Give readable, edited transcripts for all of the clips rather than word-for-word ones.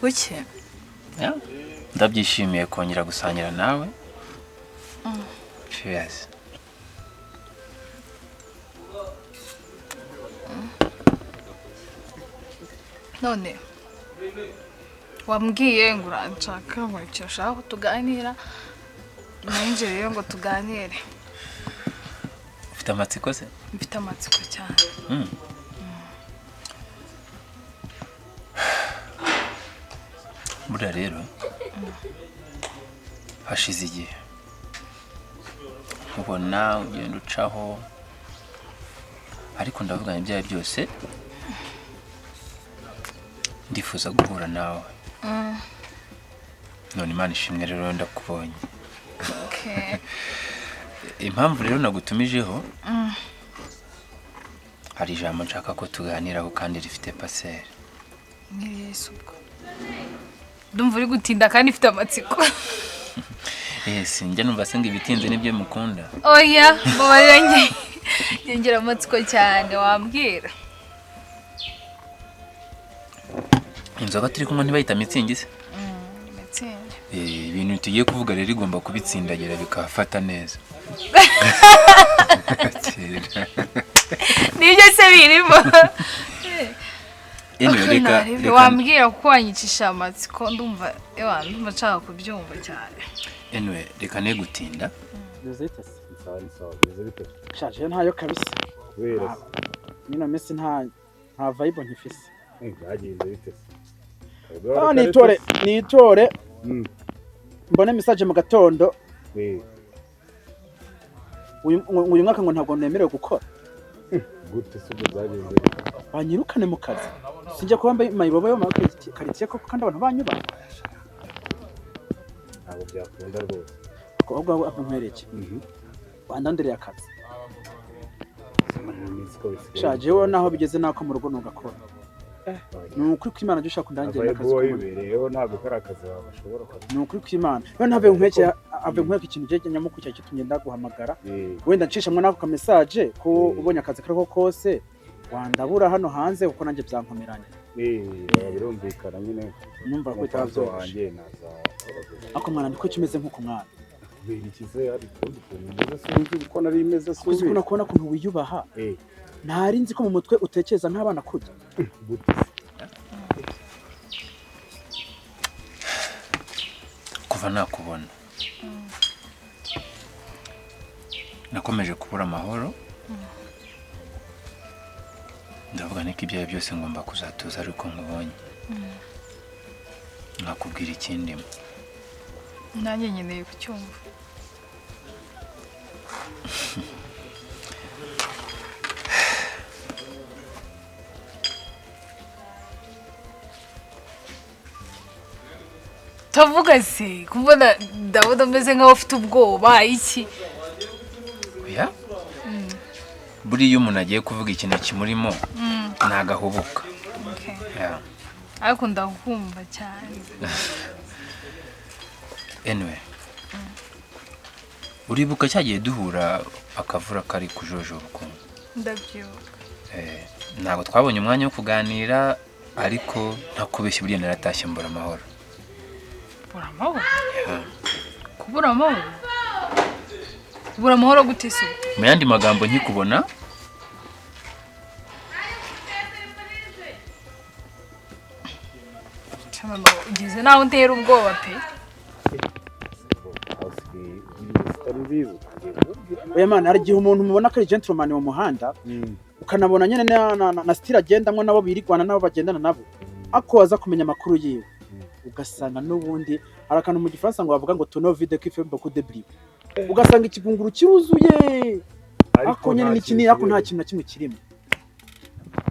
Buke. Yeah. Ndabyishimiye kongera gusangira nawe. Cheers. None wambwiye ngo uranshaka, ngo icyo ushaka ko tuganira, nanjye rero ngo tuganire. Ufite amatsiko se? Mfite amatsiko cyane. Buriya rero hashize igihe nkubona ugenda ucaho, ariko ndavuga ibyawe byose ndifuza guhura nawe. None Imana ishimwe rero ndakubonye. Okay. Impamvu rero nagutumijeho, hari ijambo nshaka ko tuganiraho kandi rifite paseri. Ni Yesu ubwo. Ndumva uri gutinda kandi ifite amatsiko. Sinjya numva senga ibitinze nibyo mukunda. Oya, mbabarira nge ngira amatsiko cyane, wambwira. Inzoga turi kunywa ntibayita mitsingi se? Mitsingi. Ibintu tugiye kuvuga rero igomba kubitsindagira bikafata neza. Nibyo se birimo. Anyway, reka wambwira kuko wanyicisha amatsiko, ndumva ndumva nshaka kubyumva cyane. Anyway, reka ne gutinda. Shaje ntayo kabisa. Nino mesi nta vibe nkifise. Byagenze bite se? Nitore mbone message mu gatondo. Uyu mwaka ngo ntabwo nemerewe gukora. Gute se ubwo byagenze? Banyirukane mu kazi. Sinjya kuba mbaye mayibobo yo mu quartier koko kandi abantu banyuba. Ntabwo byakunda rwose. Ahubwo ava nkwereke. Wandandereye akazi. Shaje wowe naho bigeze nako mu rugo nugakora. Ni ukuri kw'Imana jya ushaka undangira akazi ko wibereyeho, ntabwo kari akazi wawe bashobora kuba. Ni ukuri kw'Imana. Rero ntave nkweke, ave nkweke ikintu cye nyamukuru cyawe kitumye ndaguhamagara. Wenda ncishamwe nako ka message ko ubonye akazi kariko kose wandabura hano hanze kuko nanjye byankomeranye. Birumvikana nyine. Numva ko itabyoroshye. Ako mwana niko kimeze nkuko mwana. Birikize ari kundi kuntu sinzi uko nari imeze subi. Uzi ko kuntu wiyubaha. Ntari nzi ko mu mutwe utekereza nk'abana kurya. Kuva nakubona nakomeje kubura amahoro. Ndavuga niko ibyawe byose ngomba kuzatuza ariko nkubonye nkakubwira ikindimo. Nanjye nkeneye kucyumva. Tavuga se kubona ndabona umeze nkaho ufite ubwoba iki? Oya, buriya umuntu agiye kuvuga ikintu kimurimo nagahubuka. Ariko ndakumva cyane. Anyway, uribuka cyagiye duhura akavura kari kujojoba ukuntu? Ndabyibuka. Ntabwo twabonye umwanya wo kuganira, ariko ntakubeshye buriya naratashye mbura amahoro. Kubura amahoro? Kubura amahoro? Kubura amahoro gute se? Mu yandi magambo nkikubona ugeze naho untera ubwoba pe. Oya mana, hari igihe umuntu mubona ko ari gentleman mu muhanda, ukanabona nyine na style agendamwo nabo birigwana nabo bagendana nabo, ako waza kumenya amakuru yiwe ugasanga n'ubundi hari akantu mu gifaransa ngo bavuga ngo tono vide qui fait beaucoup de bruit, ugasanga ikigunguru kiruzuye ako nyine ni kinini ariko nta kintu na kimwe kirimo.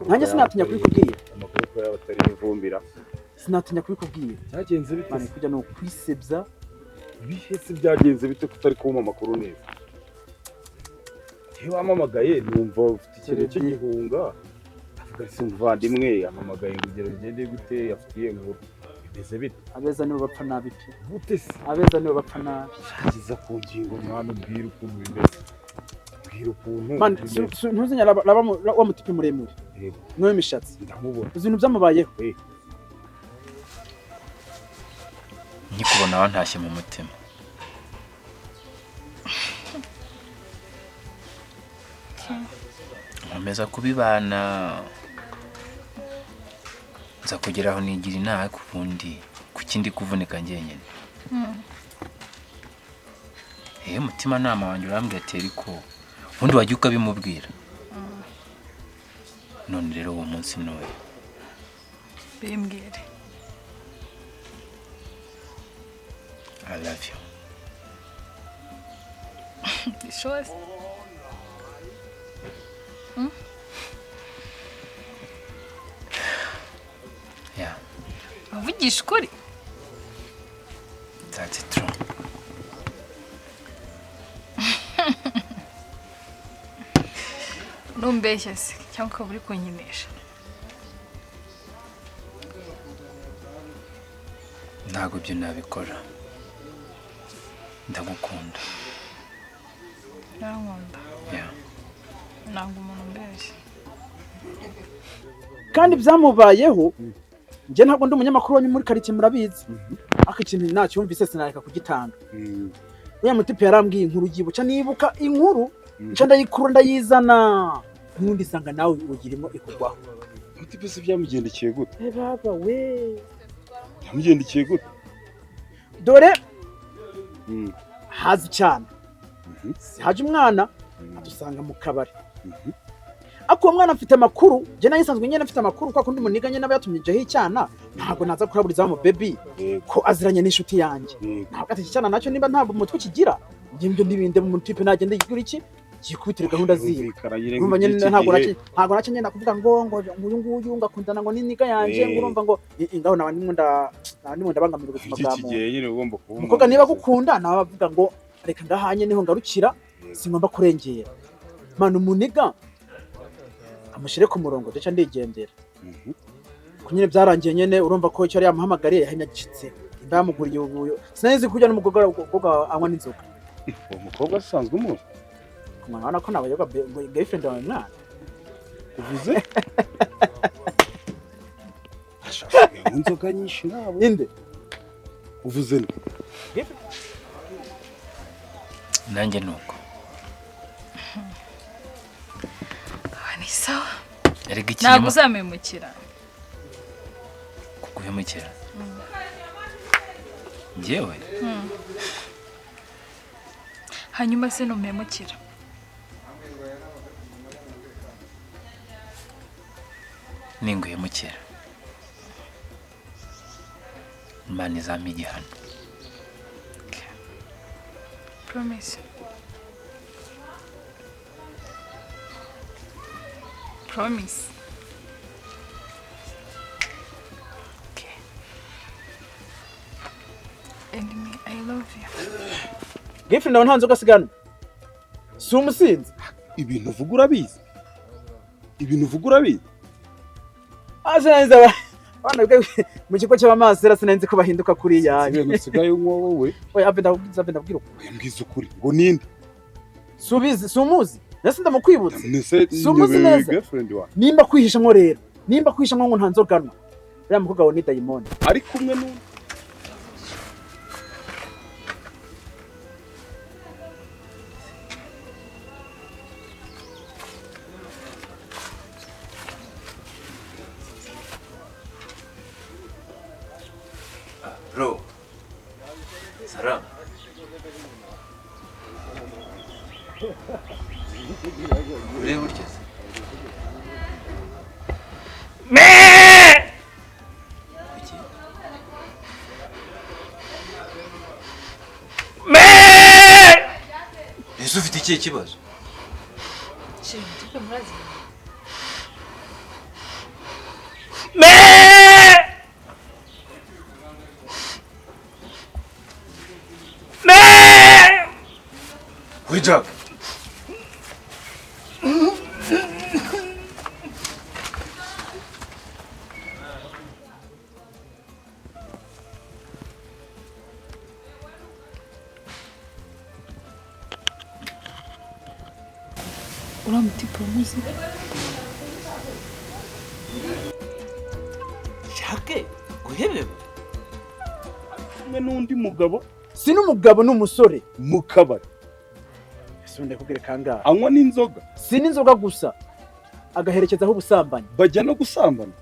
Nanjye sinatinya kubikubwira. Amakuru ko yaba atari ivumbira. Sinatinya kubikubwira. Byagenze bite? Mane kujya no kwisebya. Bihese byagenze bite kutari kumpa amakuru neza? Iyo wamamagaye numva ufite ikintu cy'igihunga, avuga se umuvandimwe yamamagaye ngo ugere ugende gute, afitiye inkuru. Bimeze bite? Abeza nibo bapfa nabi pe. Gute se? Abeza nibo bapfa nabi. Shageza ku ngingo mwana, ubwira ukuntu bimeze. Ubwira ukuntu. Man, ntuzinya raba wa mutipe muremure. Yego. Mwe mishatsi. Ndamubona. Uzi ibintu byamubayeho. Nkubona wantashye mu mutima. Nkomeza kubibana, nza kugeraho nigira inama ku bundi kuki ndi kuvunika njyenyine. Umutima nama wanjye urambwira ati ariko ubundi wajya ukabimubwira. None rero uwo munsi n'uyu bimbwire. I love you. You sure? Yeah. Uvugisha ukuri? That's true. Numbeshya se cyangwa ukaba uri kunkinisha? Ntabwo ibyo nabikora. Ndagukunda. Ndagukunda. Yeah. Ntabwo umuntu umbeshya. Kandi byamubayeho. Njye ntabwo ndi umunyamakuru wanyu muri quartier murabizi. Ariko ikintu nacyumvise sinareka kugitanga. Uriya mutipe yarambwiye inkuru yibuca nibuka inkuru nca ndayikura ndayizana. N'undi sanga nawe ugirimo ikugwaho. Mutipe se byamugendekeye gute? Eh baba we. Byamugendekeye gute? Dore hazi cyane. Haje umwana adusanga mu kabari. Ako mwana mfite amakuru, je nayisanzwe nyene mfite amakuru kwa kundi muniga nyene abayatumyijeho icyana, ntabwo naza kuraburiza mu baby ko aziranye n'inshuti yanjye. Ntabwo ati icyana nacyo nimba ntabwo umutwe kigira, njye ibyo nibinde mu type nagende yigura iki gikubitira gahunda ziwe. Urumva nyene ntabwo nacyo nyene nakuvuga ngo ngo uyu nguyu ngakundana ngo n'iniga yanje ngo urumva ngo ingaho naba ndimo ndabangamira ubuzima bwa muntu. Umukobwa niba gukunda nawe avuga ngo reka ngahanye niho ngarukira singomba kurengera. Mana umuniga amushire ku murongo ndetse ndigendera. Kunyine byarangiye nyene urumva ko icyo yari yamuhamagariye yahimye agicitse. Ndamuguriye ubuyo. Sinzi kujya n'umukobwa anywa n'inzoga. Uwo mukobwa asanzwe umuzi. Kumwana ko nabayoga girlfriend wawe mwana. Uvuze? Ashaka inzoga nyinshi nabo. Inde? Uvuze nde? Nanjye nuko. Ni sawa. Ntabwo uzamemukira. Kuguhemukira? Njyewe? Hanyuma se numemukira? Ninguhemukira, Imana izampa igihano. Promise. Promise. Okay. And me, I love you. Girlfriend wawe nta nzoga asigana. Si umusinzi. Ibintu uvuga urabizi. Ibintu uvuga urabizi. Sinanze abana mu kigo cy'abamasera sinanze ko bahinduka kuri ya. Ibintu usigaye unywa wowe. Oya ave ndabwira ukuri. Mbwiza ukuri ngo ninde? Subizi sumuzi. Nase ndamukwibutsa. Sumuzi neza. Nimba kwihisha nko rero. Nimba kwihisha nko nta nzoga nwa. Uriya mukobwa wawe ni dayimoni. Ari kumwe n'undi. Bro. Saram. Ureba utya se? Kuki? Ese ufite ikihe kibazo? We Jack. Uriya mutipe uramuzi? Jacques guhebeba? kumwe n'undi mugabo. Si n'umugabo, n'umusore. Mu kabari. Ese ndakubwire kangahe? Anywa n'inzoga. Si n'inzoga gusa, agaherekezaho ubusambanyi. Bajya no gusambana.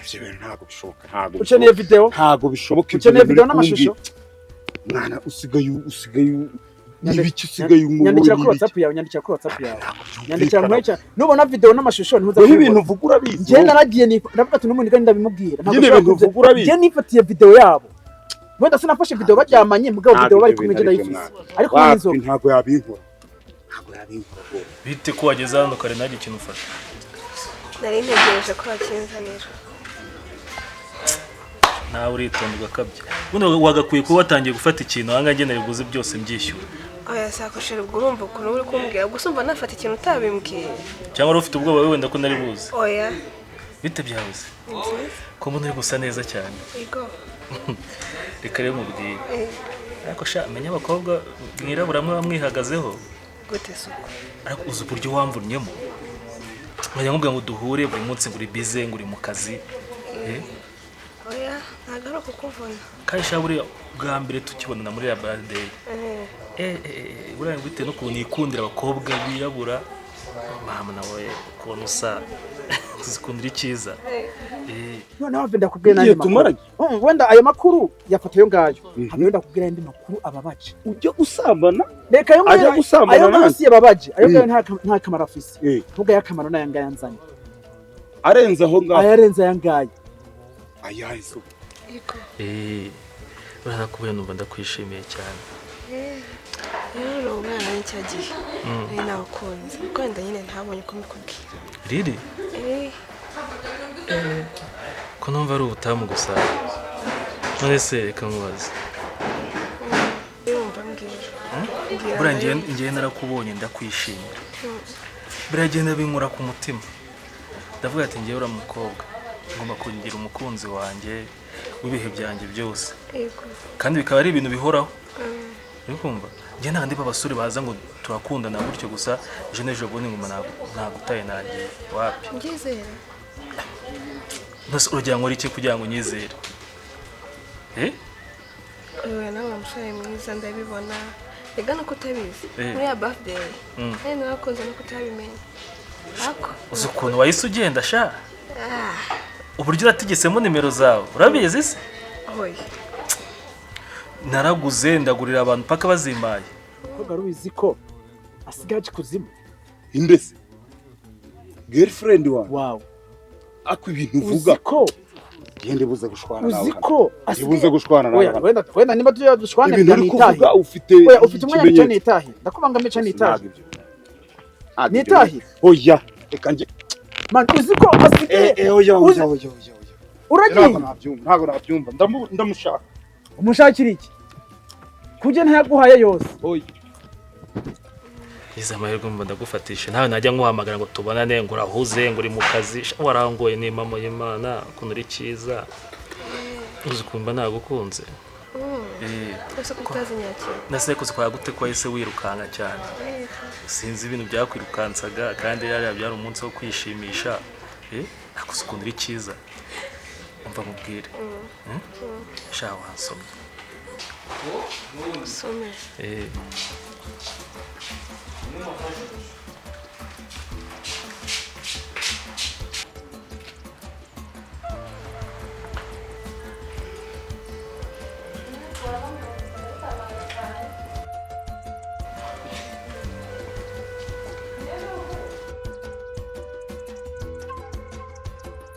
Ibyo bintu ntabwo bishoboka, ntabwo Ukeneye bishoboka. video? Ntabwo bishoboka ibyo Ukeneye bintu video uri n'amashusho? kumbwira. Mwana, usigaye n'ibiki, usigaye Nyandikira kuri n'ibiki? WhatsApp yawe, nyandikira kuri WhatsApp yawe, nyandikira nkweca nubona video n'amashusho ntuza Wowe kubibona. ibintu uvuga urabizi. Njye naragiye ndavuga ati n'umuntu ndabimubwira. Ntabwo Nyine nshobora ibintu uvuga urabizi. Njye nifatiye video yabo, wenda sinafashe video baryamanye, mugabo Ntabwo video bari ibyo kumwe bintu njye ari byo, ndayifise mwana. ariko kumwe Wapi, n'inzoga. ntabwo yabinkora, ntabwo yabinkora rwose. Bite ko wageze hano kare ntagire ikintu ufata? Nari ntegereje ko bakinzanira. Nawe uritonda ugakabya. Ubundi wagakwiye kuba watangiye gufata ikintu ahangaha, ngenewe buze byose mbyishyura. Oya sakoshera, ubwo urumva ukuntu uri kumbwira gusa, umva nafata ikintu utabimbwiye. Cyangwa wari ufite ubwoba wenda ko nari buze? Oya. Bite byawe se? Ni byiza. Ko mbona uri gusa neza cyane. Ego. Reka rero mubwire. Eh. Ariko sha, menya abakobwa mwirabura mwe mwihagazeho. Gute suko? Ariko uzi uburyo wamvunnyemo, nkajya nkubwira ngo duhure buri munsi, ngo uri bize, ngo uri mu kazi. Eh? Oya, ntabwo ari ukukuvuna. Kandi sha, buriya bwa mbere tukibonana muri ya birthday, Eh. buriya bitewe n'ukuntu yikundira abakobwa birabura, mama, nawe ukuntu usa tuzikundira icyiza. Noneho have ndakubwira Igihe n'andi makuru. tumaranye. Wenda ayo makuru yafata ayo ngayo, have ndakubwira andi makuru ababaje. Ujya gusambana? Reka ayo Ajya ngayo. gusambana Ayo ngayo nande? si yababaje, ayo ngayo nta kamaro afise. Ahubwo ayakamaro n'aya ngaya nzanye. Arenze aho ngaho? Ayarenze aya ngaya. Ayahe se? Ego. Buriya nakubwiye, numva ndakwishimiye cyane. Eh, rero uwo mwana ni cya gihe nari nawukunze, kuko wenda nyine ntabonye uko mbikubwira. Riri? Eh. Ko numva ari ubutamu gusa? None se reka nkubaze. Yumva, mbwira. Mbwira. Buriya Ndayumva. njyewe narakubonye ndakwishimira, biragenda binkura ku mutima, ndavuga ati njyewe uriya mukobwa ngomba kugira umukunzi wanjye w'ibihe byanjye byose. Ego. Kandi bikaba ari ibintu bihoraho. Uri kumva, njye nta ndi abasore baza ngo turakundana gutyo gusa, ejo n'ejo bundi ngo nagutaye nagiye, wapi. Mbyizera. Mbese uragira ngo iki kugira ngo unyizere? Eh? Oya, nawe uri umusore mwiza, ndabibona. Rega nuko utabizi. Eh. Muri ya birthday nari narakunze nuko utabimenya ariko. Uzi ukuntu wahise ugenda sha? Ah. Uburyo urategesemo nimero zawe, urabizi se? Oya. Naraguze, ndagurira abantu paka bazimpaye. Umukobwa wari ubizi ko asigaye aje ikuzimu? Indese girlfriend wawe? Wawe. Ako ibintu Uzi uvuga. ko Gende buze gushwana nawe uzi hano. ko Ntibuze gushwana nawe Oya, hano. wenda niba tuya dushwane. Ibintu uri kuvuga ufite Oya, ufite umwanya nica ikimenyetso? nitahi, ndakubangamiye, ca nitahi. Ntabwo ibyo. Ntabwo ibyo. Nitahi. Oya, reka njye. Man, uzi ko asigaye Eh, oya, oya, uzi oya, oya, oya. Uragiye? Ntabwo nabyumva, ntabwo nabyumva. Ndamushaka. Umushakira iki kujya ntayaguhaye yose? Oya. Izi amahirwe mba ndagufatisha, nawe najya nkuhamagara ngo tubonane, ngo urahuze, ngo uri mu kazi. Sha, warangoye n'impamo y'Imana, ukuntu uri cyiza, uzi ukumva nagukunze. Ese ko utazinyakira? Nase kuzi kwa gute ko wahise wirukanka cyane? Sinzi ibintu byakwirukansaga, kandi yariya byari umunsi wo kwishimisha. Ariko uzi ukuntu uri cyiza? Umva mubwire. Sha, wansomye. Usome? Eh.